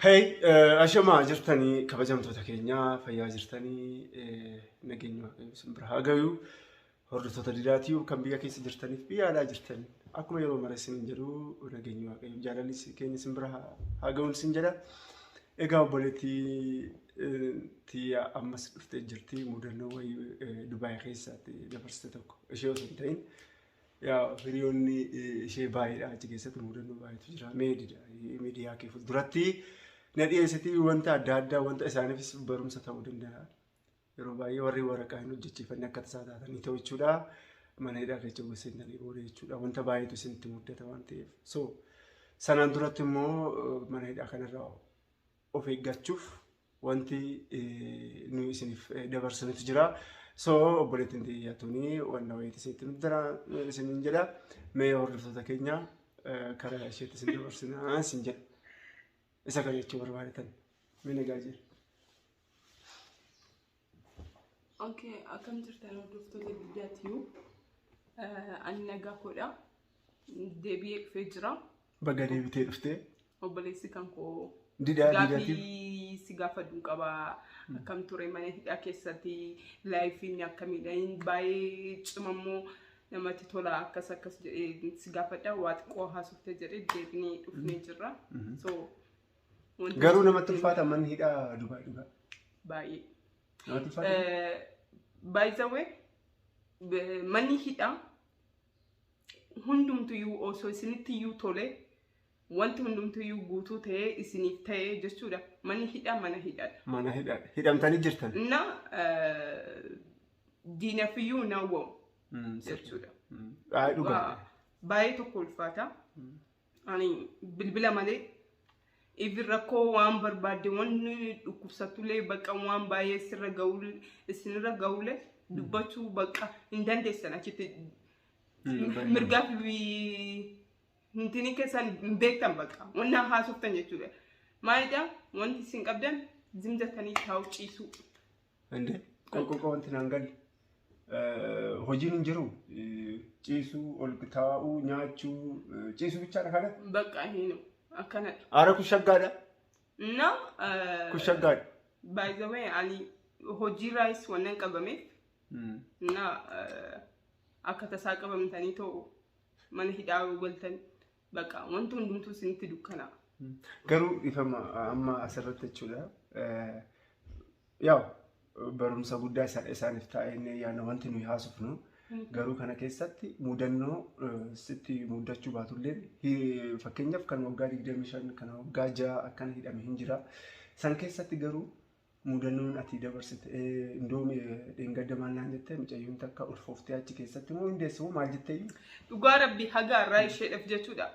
Hey, ashamaa jirtanii kabajamtoota keenya, fayyaa jirtanii? Nageenya Waaqayyo isin bira haa gayu. Hordoftoota Didaatii kan biyya keessa jirtaniif biyya alaa jirtan, akkuma yeroo mara isin jedhu, nageenyi Waaqayyo, jaalalli keenya isin bira haa ga'uun isin jedha. Egaa obboleettii tiyya ammas dhuftee jirti, mudannoo wayii Dubaay keessatti dabarsite tokko, ishee osoo hin ta'in yaa hiriyoonni ishee baay'eedha, achi keessatti mudannoo baay'eetu jira. Mee dida miidiyaa kee fuulduratti na dhiyeessitii wanta adda addaa, wanta isaaniifis barumsa ta'uu danda'a. Yeroo baay'ee warri waraqaa hin hojjechiifanne akka tasaa taatanii ta'u jechuudha. Mana hidhaa keessa oga seentanii booda jechuudha. Wanta baay'eetu isinitti muddata waan ta'eef. So sanaan duratti immoo mana hidhaa kanarraa of eeggachuuf wanti nu isiniif dabarsinutu jira. So obboleettiin tiyya tuni wanna wayiiti isinitti nutti jira isiniin jedha. Mee hordoftoota keenya, karaa isheetti isin dabarsinaa isin jedha. Isa kana jechuu barbaadatan. Mee nagaa jira. Okay, akkam jirtan hordoftoota Diddaa Tube? Ani nagaa koodha. Deebi'ee dhufee jira. Baga deebitee dhuftee. Obboleessi kan koo Didaa Didaatiif. Gaafii si gaafadhu qaba. Akkam ture mana hidhaa keessatti lifeiin, akkamiidha? Inni baay'ee cimammoo namatti tola, akkas akkas jedhee si gaafadha. Waa xiqqoo haasofte jedhee deebinee dhufnee jirra. So wanti Garuu namatti ulfaata manni hidhaa Dubaay dhugaa. Baay'ee. Namatti ulfaata. By the way, manni hidhaa hundumtuyyuu osoo isinittiyyuu tole, wanti hundumtuyyuu guutuu ta'ee isiniif ta'ee jechuudha. Manni hidhaa mana hidhaadha. Mana hidhaa. Hidhamtanii jirtan. Na diinafiyyuu nawwamu jechuudha. Baay'ee dhugaa. Baay'ee tokko ulfaata. Ani bilbila malee ifin rakkoo waan barbaadde, wanni dhukkubsatullee, bakka waan baay'ee sirra ga'u isinirra ga'ullee dubbachuu bakka hin dandeessan achitti, mirgaa fi hintini keessan hin beektan, bakka wanna haasoftan jechuudha. Maalidha, wanti isin qabdan zim jettanii taa'u, ciisuu. Inde qoqqoqqoo wanti naan galle. Hojiin hin jiru. Ciisuu, ol taa'uu, nyaachuu, ciisuu bichaadha kana. Bakka hin akkanadha. Aara kun shaggaadha. Na Kun shaggaadha. By the way, ani hojiirraayis wannan qabameef na akka tasaa qabamtanii ta'u mana hidhaa yoo galtan, bakka wanti hundumtuu isinitti dukkanaa. Garuu ifama amma asirratti jechuudha. Yaa barumsa guddaa isaaniif taa'ee yaadna wanti nuyi haasofnu. Garuu kana keessatti mudannoo sitti muddachuu baatullee, fakkeenyaaf kan waggaa 25, kan waggaa 6 akkana hidhame hin jira. San keessatti garuu mudannoon ati dabarsite, indoomi dheengadda maal naan jettee, mucayyoon takka ulfooftee achi keessatti moo hundeessu moo maal jettee? Dhugaa rabbi, haga irraa isheedhaaf jechuudha.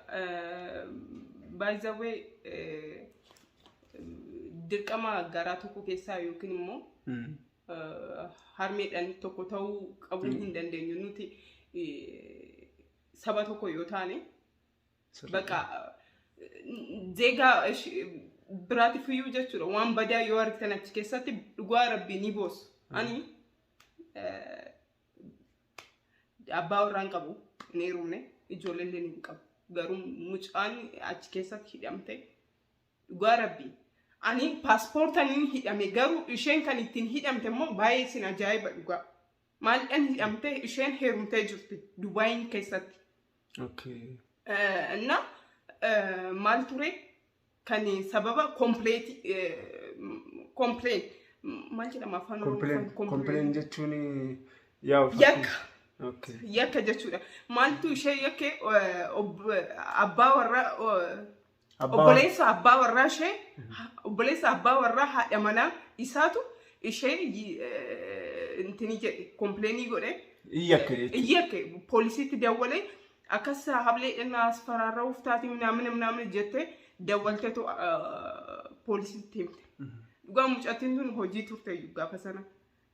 By the way, dirqama garaa tokko keessaa yookiin immoo harmeedhaan tokko ta'uu qabuu hin dandeenyu. Nuti saba tokko yoo taane, bakka zeegaa biraatiif iyyuu jechuudha, waan badaa yoo argitan achi keessatti, dhugaa rabbii ni boosu. Ani abbaa warraa hin qabu, hin heerumne, ijoollee illee hin qabu. Garuu mucaan achi keessatti hidhamte, dhugaa rabbii. Ani paaspoortaan hidhame, garuu isheen kan ittiin hidhamte immoo baay'ee isin ajaa'iba dhugaa. Maaliidhaan hidhamte? Isheen heerumtee jirti Dubaayin keessatti. እና maal ture kan sababa complain, maal jedhama afaan Oromoon? Complain jechuun yaa Yakka. Yakka jechuudha. Maaltu ishee yakke? Abbaa warraa, obboleessa abbaa warraa ishee, obboleessa abbaa warraa haadha manaa isaatu ishee intini jedhe, complainii godhe. Yakka jechuudha. Yakke, poolisiitti dawwalee, akkas hablee dhannaa asfaraarra'uuf taate ምናምን ምናምን jette, dawwalteetu poolisiitti himte. Dhugaa mucattiin tun hojii turte gaafa sana.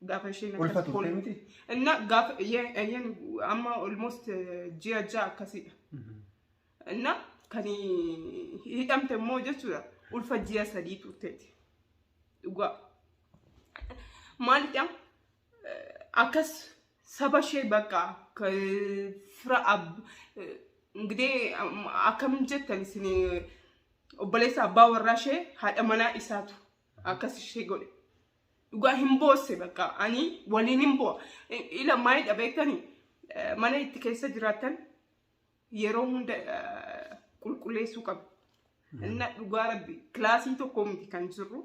Gaafa isheen Ulfa turte miti? እና gaafa yeen amma almost ji'a 6 akkasidha. እና kan hidhamte immoo jechuudha ulfa ji'a 3 turteeti. Dhugaa. Maalidha? Akkas saba ishee bakka fira እንግዲህ akkam jettan isin Obboleessa abbaa warraa ishee, haadha manaa isaatu akkas ishee godhe. Dhugaa hin boosse, bakka ani waliin hin bo'a. Ila maalidha beektanii, mana itti keessa jiraattan yeroo hunda qulqulleessuu qabu. Inna dhugaa rabbi kilaasii tokko miti kan jirru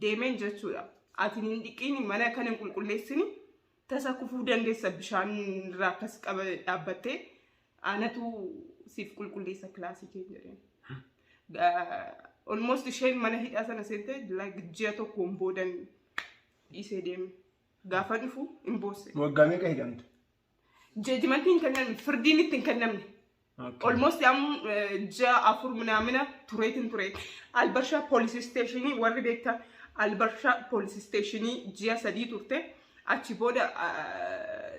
deemeen jechuudha. Ati hin dhiqiin, mana kana hin qulqulleessini, tasa kufuu dandeessa, bishaan irraa akkas qaba dhaabbattee, anatu siif qulqulleessa kilaasii keenya jedheen. Almost isheen mana hidhaa sana seente like ji'a tokkoon boodan dhiisee deeme. Gaafa dhufu hin boosse. Waggaa meeqa hidhamte? Judgmentiin hin kennamne, firdiin itti hin kennamne. Almost am ji'a 4 minaamina tureetiin ture. Albarshaa police stationii, warri beektan, Albarshaa police stationii ji'a 3 turte. Achi booda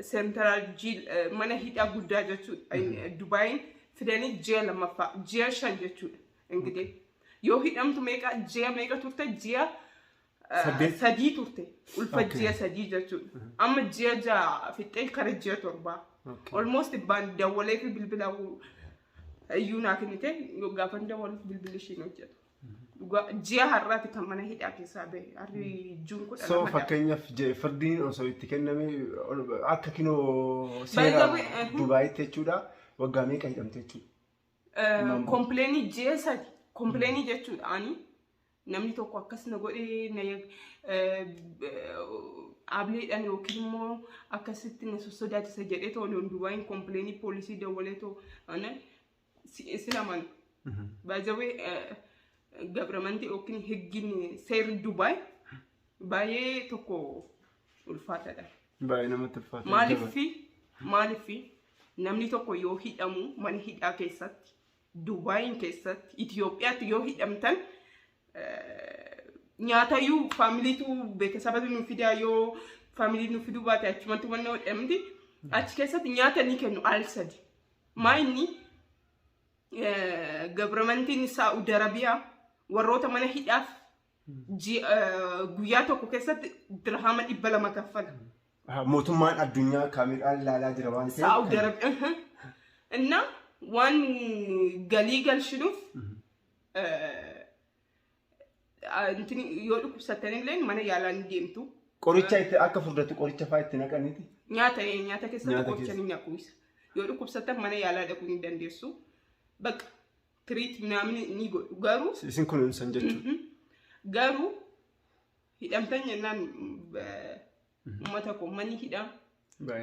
central jail, mana hidhaa guddaa jechuudha. Dubaayin fidanii ji'a lammaffaa, ji'a 5 jechuudha. Ingidee yoo hidhamtu meeqa, ji'a meeqa turte? Ji'a 8. 3 turte. Ulfa ji'a 3 jechuudha. Amma ji'a 6 fixxee kara ji'a 7. Almost baan dawwalee fi bilbila iyyuu naa kennite, gaafa dawwaluuf bilbilli ishiin hojjetu. Dhugaa ji'a har'aati kan mana hidhaa keessaa bahe. Har'i June kudha So lamadha. Fakkeenyaaf firdiin osoo itti kenname akka kinoo seera By the way, Dubaayitti jechuudha, waggaa meeqa hidhamte jechuudha? Complainii ji'a 3 complainii jechuudha. Ani namni tokko akkas na godhee na ableedhaan yookiin immoo akkasitti na sossodaachisa jedhee too Dubaayin complainii poolisii dawwalee too sin amanu. By the way, governmentii yookiin higgiin seerri Dubaay baay'ee tokko ulfaataadha. Baay'ee namatti ulfaata. Maaliifii namni tokko yoo hidhamu mana hidhaa keessatti, Dubaayin keessatti, Itoophiyaatti yoo hidhamtan nyaatayyuu familytu beeksisabatu nu fidaa, yoo family nu fiduu baate achumatti wanna hodhamti, achi keessatti nyaata ni kennu al sadi. Maa inni governmentiin Saa'ud Arabiyaa warroota mana hidhaaf guyyaa tokko keessatti dirhama 200 kaffala. Mootummaan addunyaa kaameraan ilaalaa jira waan ta'eef. Saa'ud Arabiyaa. Inna waan galii galchinuuf yoo dhukkubsattanillee mana yaalaa ni deemtu. Qoricha itti akka furdatu qoricha fa'aa itti naqaniiti. Nyaata keessatti Nyaata qoricha ni naqu isa. Yoo dhukkubsattan mana yaalaa dhaquu ni dandeessu. Bakka treat namni ni godhu garuu Isin kunuunsan jechuudha. Garuu hidhamtan jennaan, uummata koo, manni hidhaa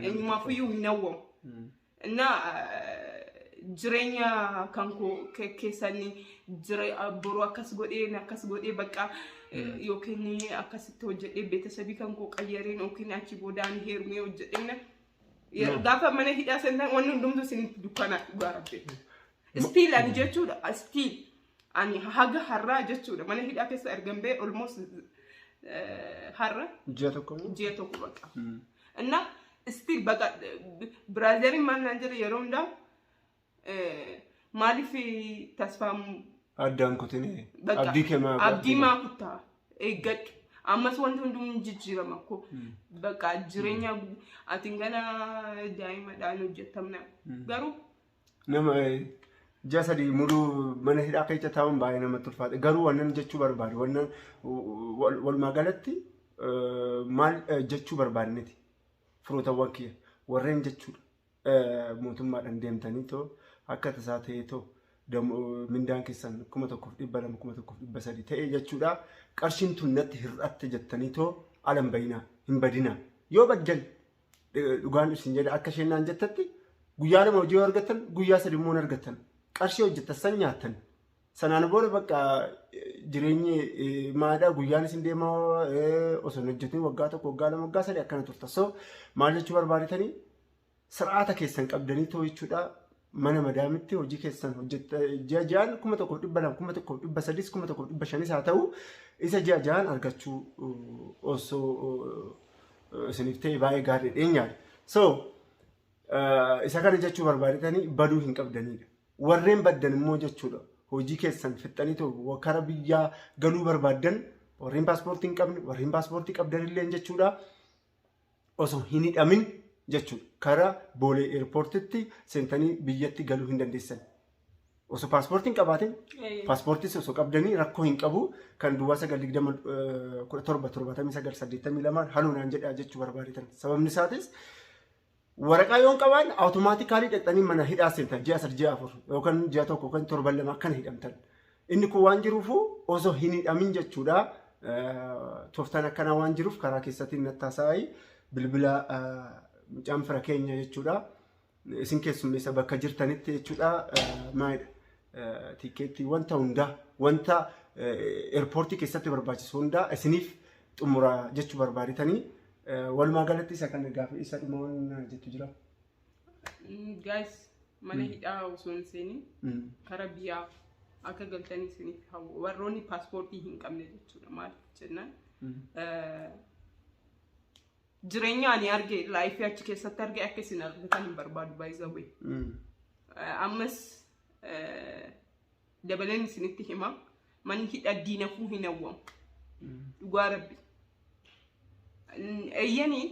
eenyumaafiyyuu hin hawwamu. Innaa jireenya kan koo keessanii boru akkas godhee akkas godhee bakka yookiin akkasitti hojjedhee beetasabii kan koo qayyareen yookiin achi boodaan heerumee hojjedheen, gaafa mana hidhaa seentan wanni hundumtuu isinitti dukkanaa, dhugaa rabbi. Still ani jechuudha, still ani haga har'aa jechuudha, mana hidhaa keessa ergan ba'e almost har'a Ji'a tokko moo? Ji'a tokko bakka. Inna still baqa brotheriin maal naan jedhe yeroo hundaa, maaliif tasfaa Addaan kutinee. Bakka Abdii kee maa abdii maa kuttaa, eeggadhu. Ammas wanti hunduu ni jijjiirama ko. Bakka jireenya ati gana daa'imadhaan hojjetamna. Garuu Nama ji'a 3 muluu mana hidhaa keessa taa'uun baay'ee namatti ulfaata. Garuu wannan jechuu barbaadu, wannan walumaa galatti maal jechuu barbaadneti, firootawwan kiyya warreen jechuudha. Mootummaadhaan deemtanii too akka tasaa ta'ee too mindaan keessan 1200, 1300 ta'e jechuudha. Qarshiin tun natti hir'atte jettanii too ala hin bayinaa, hin badinaa. Yoo baddan, dhugaan isin jedha, akka isheen naan jettetti guyyaa 2 hojii yoo argattan, guyyaa 3 immoo hin argattan. Qarshii hojjettan san nyaattan. Sanaan booda bakka jireenyi maadhaa guyyaan isin deemaa osoo hin hojjetin waggaa 1, waggaa 2, waggaa 3 akkana turta. So maal jechuu barbaadetanii, sir'aata keessan qabdanii too jechuudha, mana madaamitti hojii keessan hojjetta, ji'a ji'aan 1200, 1300s, 1500s haa ta'u, isa ji'a ji'aan argachuu osoo isiniif ta'e baay'ee gaarii dheenyaadha. So isa kana jechuu barbaadetanii, baduu hin qabdanidha. Warreen baddan immoo jechuudha, hojii keessan fixxanii too kara biyyaa galuu barbaaddan, warreen paaspoortii hin qabne, warreen paaspoortii qabdan illee jechuudha, osoo hin hidhamin jechuudha, kara Boolee airportitti seentanii biyyatti galuu hin dandeessan. Osoo paaspoortii hin qabaatin, paaspoortiis osoo qabdanii rakkoo hin qabu. Kan 09 20 17 79 82 haloo naan jedhaa jechuu barbaadetan. Sababni isaatis waraqaa yoo hin qabaanne automatically dhaqxanii mana hidhaa seentan, ji'a 3, ji'a 4 yookaan ji'a 1 yookaan torban 2 akkana hidhamtan. Inni kun waan jiruufu osoo hin hidhamin jechuudha. Tooftaan akkanaa waan jiruuf karaa keessatti nattaasaa'ii bilbila mucaan fira keenya jechuudha. Isin keessummeessa bakka jirtanitti jechuudha. Maalidha? Tikeettii wanta hundaa, wanta airportii keessatti barbaachisu hundaa isiniif xumura jechuu barbaadetanii, walumaa galatti isa kana gaafa isa dhuma waan jettu jira. Guys, mana hidhaa osoo hin seenin kara biyyaa akka galtanii isiniif hawwa, warroonni paaspoortii hin qabne jechuudha. Maaliif jennaan, jireenya ani arge, lifeii achi keessatti arge akka isin argitan hin barbaadu, by the way. Ammas dabaleen isinitti hima, manni hidhaa diinafuu hin hawwamu. Dhugaa rabbi. Eeyyanii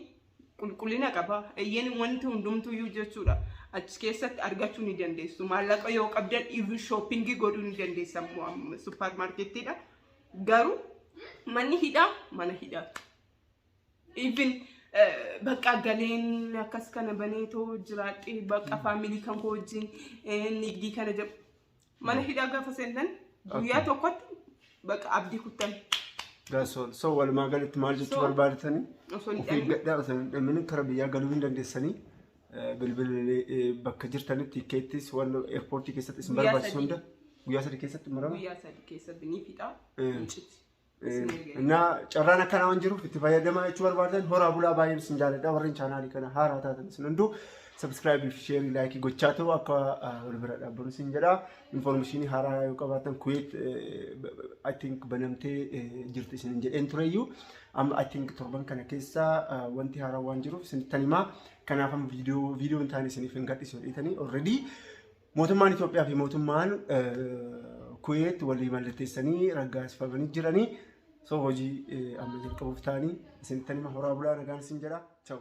qulqullina qaba. Eeyyanii wanti hundumtuyyuu jechuudha. Achi keessatti argachuu ni dandeessu. Maallaqa yoo qabdan even shoppingii godhuu ni dandeessan supermarketiidha. Garuu manni hidhaa mana hidhaa. Even bakka galeen akkas kana baneetoo jiraadhee bakka family kan koo wajjin nigdii kana jedhu. Mana hidhaa gaafa seentan guyyaa tokkotti bakka abdii kuttan. That's all. So walumaa galatti maal jechuu barbaadetanii? Osoo hin Of hidhamin. eeggadhaa, osoo hin hidhamin kara biyyaa galuu hin dandeessanii. Bilbilli bakka jirtanitti tikeettis waan airportii keessatti isin Guyyaa barbaachisu 3. hunda guyyaa 3 keessatti murama. Guyyaa 3 keessatti ni fixa. Hin citi. እና carraan akkanaa waan jiruuf itti fayyadamaa jechuu barbaadan. Horaa bulaa, baay'een isin jaalladha. Warreen channelii kana haaraa taatan isin hunduu subscribe fi share, like gochaa ta'u akka wal bira dhaabbannu isin jedha. Informationii haaraa yoo qabaatan, Kuwait I think banamtee jirti isin jedheen tureyyuu, amma I think torban kana keessa wanti haaraa waan jiruuf isinittan himaa. Kanaaf amma viidiyoo hin taane isiniif hin gadhiisu jedheetanii. Already mootummaan Itoophiyaa fi mootummaan Kuwait walii mallatteessanii raggaasifamanii jiranii. So hojii amma jalqabuuf ta'anii isinittan hima. Horaa bulaa, nagaan isin jedha. Ciao.